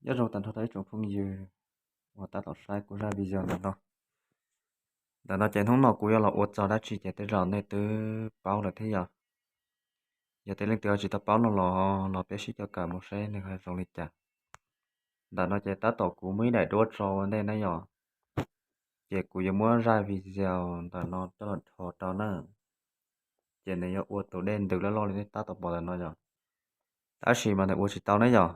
Nyob zoo tag nrho rau ib tsoom phooj ywg uas tab tom saib kuv zaj video ntawm no. Ntawm no ces hnub no kuv yuav los ua txog dab tsi ces tej zaum nej twb paub lawm thiab yom. Yog tias leej twg ho tsis tau paub no los, los peb sib coj kawm mus seb nws ho zoo li cas. Ntawm no ces tab tom kuv muaj ib daim duab tso ua ntej na yom, ces kuv yuav muab zaj video ntawm no coj los dhos rau na. Ces nws yuav ua tus dej ntws loj loj li nej tab tom pom ntawm no yom. Tab sis mas nws ua tsis tau ne yom.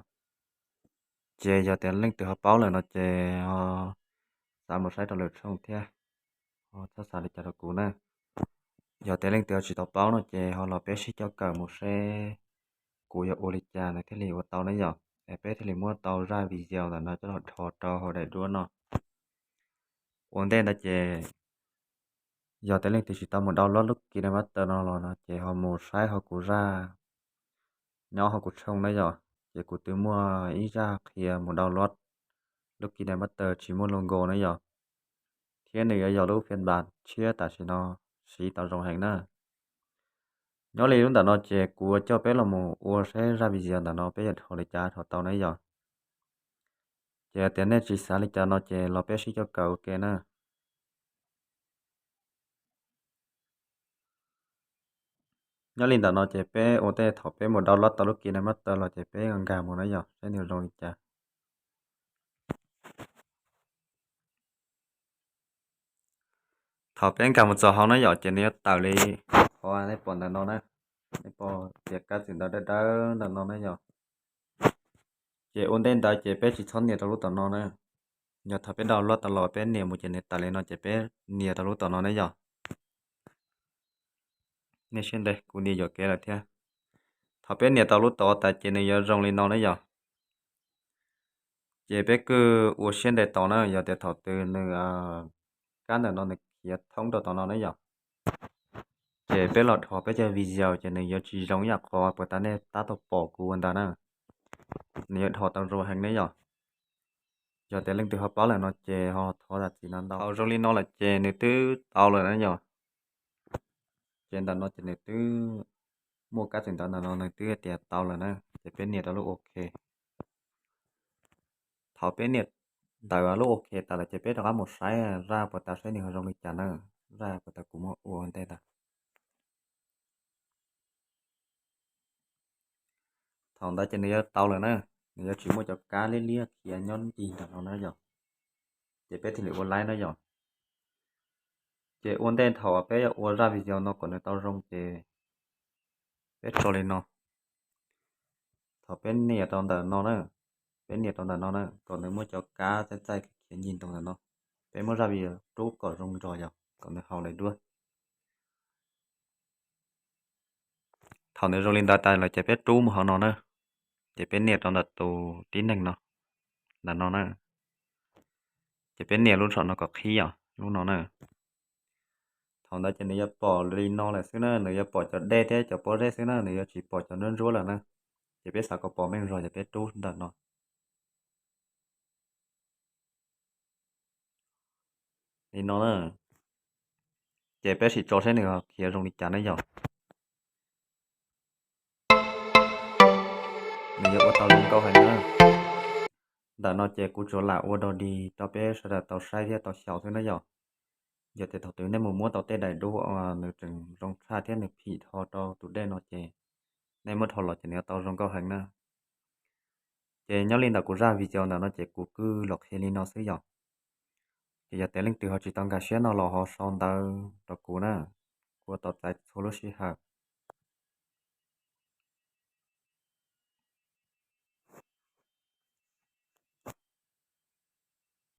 Ces yog tias leej twg ho paub lawm no ces ho xav mus saib rau lwm tshooj thiab, ho txhob xav li cas rau kuv na. Yog tias leej twg ho tsis tau paub no ces ho los peb sib coj kawm mus seb kuv yuav ua li cas nws thiaj li ua tau ne yom, es peb thiaj li muab tau zaj video ntawm no coj los dhos rau hauv daim duab no. Ua ntej ntawd ces yog tias leej twg tsis tau mus download lub KineMaster no los no ces ho mus saib hauv kuv zaj, nyob hauv kuv tshooj na yom, ces kuv twb muaj ib zaj qhia mus download lub KineMaster tsis muaj logo na yom, thiab nws yuav yog lub phiên bản tshiab tam sim no siv tau zoo heev na. Nyob li lub ntawm no ces kuv coj peb los mus ua saib zaj video ntawm no peb yuav dhos li cas dhos tau na yom. Ces tias nej tsis xav li cas no ces los peb sib coj kawm ua ke na. Nyob li ntawm no ces peb ua ntej thaum peb mus download tau lub KineMaster los ces peb nkag mus na yom, saib nws zoo li cas. Thaum peb nkag mus txog hauv na yom, ces nws yuav tawm li qhov nej pom ntawm no na, nej pom tias kab txim ntawv dawb dawb ntawm no na yom. Ces ua ntej ntawd ces peb tsis txhob nias rau lub tom no na. Yog thaum peb download tau los peb nias mus ces nws tawm li no ces peb nias rau lub tom no ne yom. Nej siab ntev, kuv nias yuam kev lawm thiab. Thaum peb nias tau lub tod tas ces nws yuav zoo li no ne yom. Ces peb kuj ua siab ntev tos na, yog tias thaum twg nws kab ntawm no nws khiav thoob rau tom no ne yom, ces peb los dhos peb cov video ces nws yuav tsis zoo ib yam qhov puas tas nej tab tom pom kuv ua ntawd na. Nws yuav dhos tau zoo heev ne yom. Yog tias leej twg ho paub lawm no ces ho thov zam txim ntau ntau. Thaum zoo li no lawm ces nws twb tau lawm na yom. Ces ntawm no ces nws twb muaj kab txim ntawv ntawm no nws twb tias tau lawm na, ces peb nias rau lub OK. Thaum peb nias ntawm lub OK tas lawm ces peb rov qab mus saib zaj puas tas saib nws ho zoo li cas na, zaj puas tas kuv muab ua ua ntej tas. Thaum ntawd ces nws yuav tau lawm na, nws yuav tsis muaj cov kab liab liab khiav nyob ncig ntawm no na yom, ces peb thiaj li ua laib na yom. Ces ua ntej thaum peb yuav ua zaj video no kom nws tau zoo ces peb tso li no. Thaum peb nias rau ntawm no na, peb nias rau ntawm no na kom nws muaj cov kab txaij txaij khiav ncig ntoo ntawm no. Peb muab zaj video rub kom zoo zog yom, kom nws haus daim duab. Thaum nws zoo li ntawd tas lawm ces peb rub mus hauv no na, ces peb nias rau ntawm tus tib neeg no, ntawm no na, ces peb nias lub saum no kom qhib os, lub no na. Thaum ntawd ces nws yuav pom li no lawm xwb na, nws yuav pom cov dej thiab cov pob zeb xwb na, nws yuav tsis pom cov nruab ntsuab lawm na. Ces peb xav kom pom meej zog ces peb rub ntawm no. Li no na, ces peb sim tso saib nws khiav zoo li cas na yom. Nws yuav ua tau zoo nkauj heev na. Ntawm no ces kuv tsuas lam ua dog dig rau peb sawv daws tau saib thiab tau xyaum xwb na yom. Yog tias thaum twg nej mus muab tau tej daim duab uas nws tseem zoo tshaj thiab nws phim dhos rau tus dej no ces nej muab dhos los ces nws yuav tau zoo nkauj heev na. Ces nyob li ntawm kuv zaj video ntawm no ces kuv kuj los qhia li no xwb yom. Ces yog tias leej twg ho tsis tau nkag siab no los ho sau ntawv rau kuv na, kuv ua tau txais txhua lub sij hawm.